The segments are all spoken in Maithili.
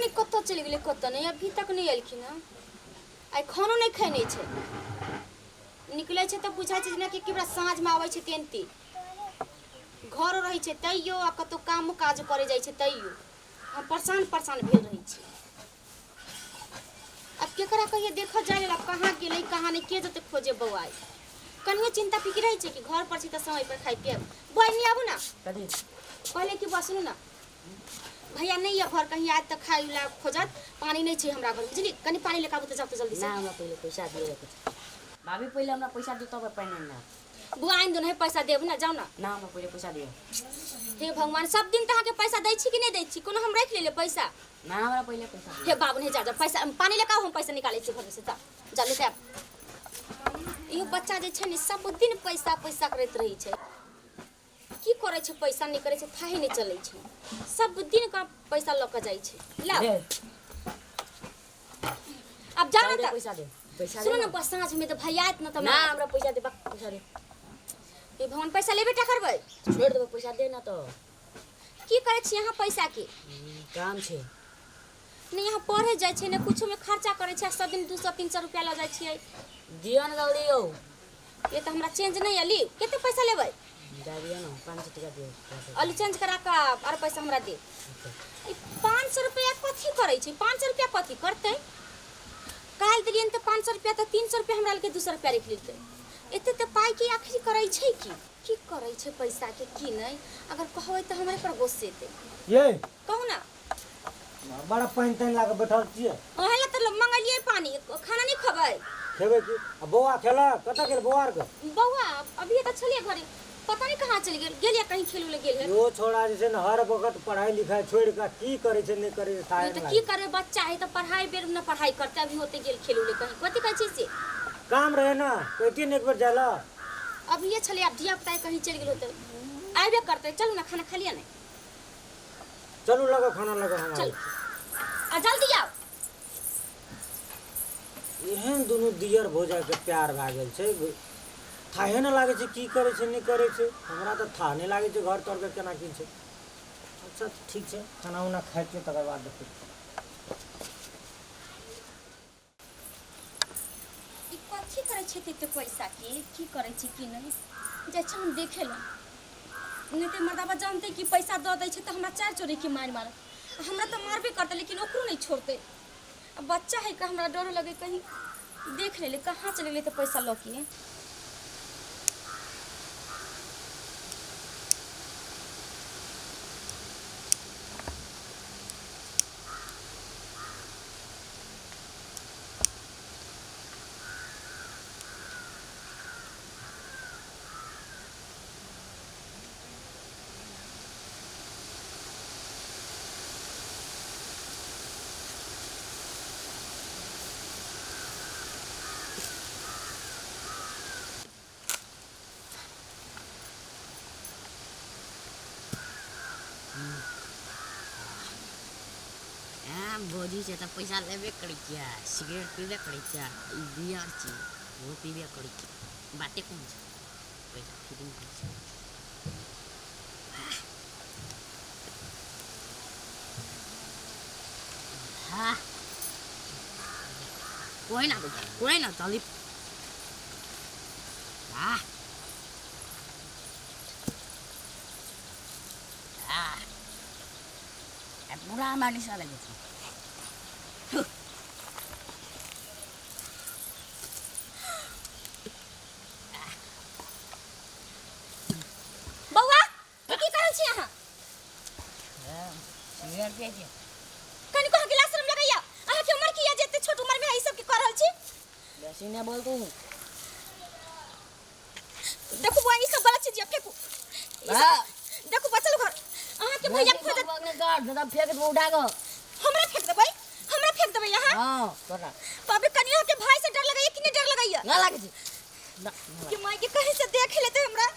नहि कतऽ चलि गेलै कतऽ नहि, अभी तक नहि एलखिन हँ। आइ खानो नहि खेने छै। निकलै छै तऽ बुझाइ छै जेनाकि कि साँझमे आबै छै तेनते। घरो रहै छै तैयो आ कतहु कामो काज करै जाइ छै तैयो हम परेशान परेशान भेल रहै छी। आब केकरा कहियै देखऽ जाय लेल, आब कहाँ गेलै कहाँ नहि, के जेतै खोजे बौआ? कनियो चिन्ता फिकिर रहै छै कि घर पर छी तऽ समय पर खाइ पियब। बौआ एनी आबू ने। कथी? कहले कि बौआ सुनू ने, भैया नहि यऽ घर, कहीं आयत तऽ खाइ ला खोजत। पानी नहि छै हमरा घर, बुझली? कनि पानी लेके आबू तऽ जाउ तऽ जल्दी से। ना, हमरा पहिले पैसा दिअ कुछ भाभी, पहिले हमरा पैसा दिअ तब पानि आनि लाएब। बौआ आनि दो ने, पैसा देब ने, जाउ ने। ना, हमरा पहिले पैसा दिअ। हे भगवान, सब दिन तऽ अहाँके पैसा दै छी कि नहि दै छी? कोनो हम राखि लेलियै पैसा? ना, हमरा पहिले पैसा दिअ। हे बाबू, नहीं जा जा, पैसा पानी लेके आउ, हम पैसा निकालै छी घर से। जा जा, लेके आब। इहो बच्चा जे छै ने, सब दिन पैसा पैसा करैत रहै छै। की करै छै पैसा, नहि करै छै, थाहे नहि चलै छै। सब दिन का पैसा लऽ कऽ जाइ छै। लाउ। दे। आब जा चल ने दे। तऽ पैसा दे, पैसा दे। सुनू ने बस, साँझमे तऽ भैया आयत ने तऽ ना, हमरा पैसा दे, बक, पैसा दे। हे भगवान, पैसा लेबे टा करबै? छोड़ि देबै, पैसा दे ना तऽ। की करै छी अहाँ पैसा के? काम छै। नहि यहाँ पढ़े जाइ छै, नहि कुछोमे खर्चा करै छै, आ सब दिन 200 300 रुपया लऽ जाइ छियै। दिअ ने जल्दी यौ। ये तऽ हमरा चेंज नहि अली। कते पैसा लेबै? दए दिअ ने, 500 टका दिअ। अली चेंज करा कऽ आर पैसा हमरा दे। ई 500 रुपया कथी करै छै? 500 रुपया कथी करतै? काल्हि देलियनि तऽ 500 रुपया, तऽ 300 रुपया हमरा लगे, 200 रुपया राखि लेलकै। एते तऽ पाइके आखिर करै छै की? की करै छै पैसाके की नहि? अगर कहबै तऽ हमरे पर गोस्सेतै। ये कहू ने। बड़ा पानि तानि लए कऽ बैठल छियै। अहाँ लए तऽ मंगलियै पानि। खाना नहि खबै? खेबै की। आ बौआ खेलक? कतऽ गेल बौआ आरके? बौआ अभी तऽ छलियै घरे, पता नहि कहाँ चलि गेल। गेल या कहीं खेलू लए गेल है। यो छोड़ा जे छै ने, हर वक्त पढ़ाई लिखाई छोड़ि कऽ की करै छै नहि करै छै थाहे तऽ नहि की लागै। करबै, बच्चा है तऽ पढ़ाई बेर ने पढ़ाई करतै। अभी होते गेल खेलू लए कहीं। कथी कहै छी से? काम रहै ने, कहितियै ने एक बेर जाय लए। अभिये छलै, आब धिया पुता कहीं चलि गेल होतै, आबे करतै। चलू ने, खाना खा लिअ ने। चलू लगो, खाना लगो, हम चलू आ जल्दी आउ। एहन दुनू दियर भौजाइके प्यार भए गेल छै, थाहे नहि लागै छै की करै छै नहि करै छै। हमरा तऽ थाह नहि लागै छै घर तरके केना की छै। अच्छा ठीक छै, खाना उना खाइ छियै तकर बाद देखै छियै। ई कथी करै छै एते पैसा के? की करै छै की नहि, जाइ छै हम देखे लए, नहि तऽ मर्दाबा जानतै कि पैसा दऽ दै छै तऽ हमरा चारि चोरीके मारि मारत। हमरा तऽ मारबे करतै, लेकिन ओकरो नहि छोड़तै। आ बच्चा है का, हमरा डरो लगे। कहीं देख ले कहाँ चलि गेलै तऽ पैसा लऽ के। हाँ भौजी छै तऽ पैसा लेबे करै छियै, सिगरेट पीबे करै छियै, ई बियर छै ओहो पीबे करै छियै, बाते कोन छै, पैसा फ्रीमे दै छै। हाँ कोई ना कोई ना जल्दी। हाँ हाँ पूरा हमरा निशा लगै छै। बौआ, ई की करै छी अहाँ? सिगरेट पियै छियै। कनिको अहाँके लाज शरम लगैया? अहाँके उमर की यऽ जे एते छोट उमर में ई सब की कऽ रहल छी? बेसी नहि बोल तू। देखू बौआ, ई सब गलत चीज यऽ, फेकू ई सब। देखू बचल घर अहाँके भैया खोजत। फेक देबो उठा कऽ। हमरा फेक देबै? हमरा फेक देबै अहाँ? हँ, तोरा। बाप रे, कनि अहाँके भाई से डर लगैया कि नहि डर लगैया? ना लागै छै ना। कि माय के कहीं से देख लेते हमरा,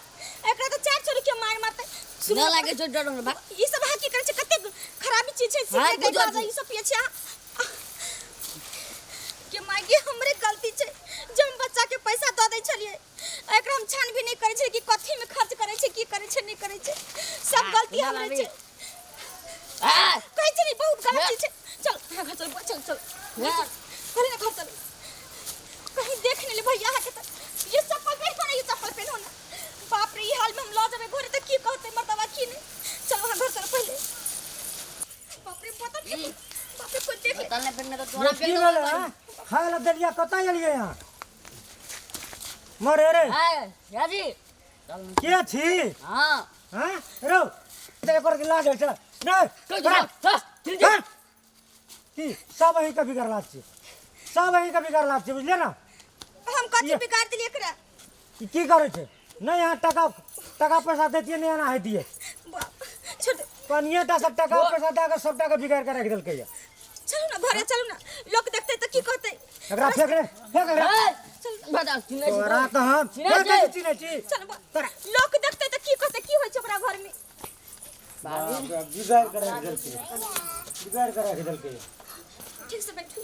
एकरा तो चार चोरी के मार मारते। सुनू ना लागै छै डर हमरा बा। ई सब अहाँ की करै छै? कते खराबी चीज छै। हाँ, सिगरेट बुझल गांजा छै। ई सब पियै छै अहाँ? के माय के, हमरे गलती छै जे हम बच्चा के पैसा दऽ दै छलियै। एकरा हम छानबीन नहि करै छियै कि कथी में खर्च करै छै, की करै छै नहि करै छै। सब हाँ, गलती सुना हमरे भाभी। छै। आ कहै छै ने, बहुत गलत चीज छै। चल हाँ घर चल बुआ, चल चल पहले ना घर चल, कहीं देख नहीं ले भैया के त ये चप्पल पहनो ना, ये चप्पल पहनो ना। बाप रे, ई हाल में हम लो जाबे घरे त की कहते मर्दवा की नहीं। चलो हाँ घर चलो पहले। बाप रे पता नहीं, बाप रे कोई देख ले। बोतल ने फेंकने तो तोरा ये की फेंक भेलै हँ? खाय लए देलियै कतऽ एलियै यहाँ मरे रे? हां जी चल। के छी? हां। हँ रौ, तऽ एकर गिलास होइ छै रे। चल। हँ? की सब अहीँके बिगड़ला छी, सब अहीँके बिगड़ला छी, बुझलियै ने? हम कथी ये- बिगाड़ देलियै एकरा? ई की करै छै? नहि यहाँ टका टका पैसा दैतियै, नहि एना हेतियै। बाप छोड़ दे। कनिए टा से टका पैसा दए कऽ सबटा के बिगाड़ि कऽ राखि देलकै यऽ। चलू ना घरे चलू ना, लोग देखते त की कहते। एकरा फेंक रे, फेंक एकरा। बता चिन्है छी? तोरा तऽ हम चिन्है छी? नहि चिन्है छी। चल बा, लोग देखते त की कहते, की होइ छै ओकरा घर में? बाप रे, बिगाड़ि कऽ राखि देलकै, बिगाड़ि कऽ राखि देलकै यऽ। ठीक से बैठू।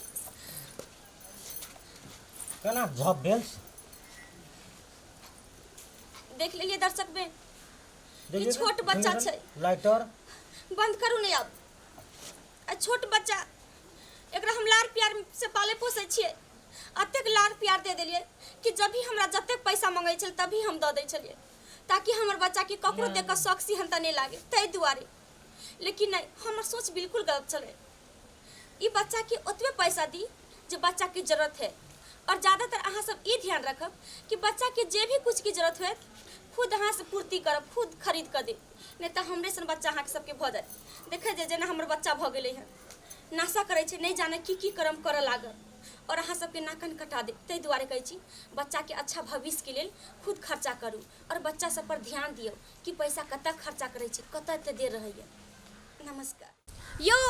केना झप भेल छै? देख लेलिए दर्शक में देखिए ई छोट बच्चा छै। लाइटर बंद करू नहीं अब। आ छोट बच्चा, एकरा हम लाड़ प्यार से पाले पोसै छियै। अतेक लाड़ प्यार दे देलियै कि जब भी हमरा जतेक पैसा मंगै छल तभी हम दऽ दै छलियै, ताकि हमर बच्चा के ककरो देख कऽ शौक सिहनता नहि लागे, ताहि दुआरे। लेकिन नहि, हमर सोच बिल्कुल गलत छलै। ई बच्चा के ओतबे पैसा दी जे बच्चा के जरूरत है, और ज़्यादातर अहाँ सब ई ध्यान रखब कि बच्चा के जे भी कुछ की जरूरत होत खुद अहाँ से पूर्ति करब, खुद खरीद कऽ देब, नहि तऽ हमरे सन बच्चा अहाँके सबके भऽ जायत। देखै जे जेना हमर बच्चा भऽ गेलै हँ, नाशा करै छै, नहि जाने की की कर्म करऽ लागल और अहाँ सबके नाकन कटा देब। ताहि दुआरे कहै छी बच्चा के अच्छा भविष्यके लेल खुद खर्चा करू और बच्चा सब पर ध्यान दियौ कि पैसा कतऽ खर्चा करै छै, कतऽ एते देर रहैए। नमस्कार। यौ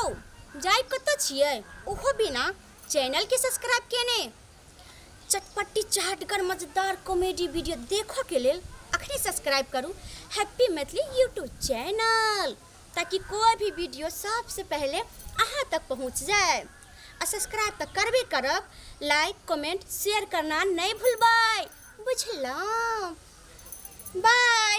जाय कतऽ छियै ओहो बिना चैनल के सब्सक्राइब केने? चटपटी चाटगर मजेदार कॉमेडी वीडियो देखऽ के लेल अखने सब्सक्राइब करू हैप्पी मैथिली यूट्यूब चैनल, ताकि कोई भी वीडियो सबसे पहले अहाँ तक पहुँच जाए। आ सब्सक्राइब तऽ करबे करब, लाइक कमेंट शेयर करना नहीं भूलबै, बुझलहुँ? बाय।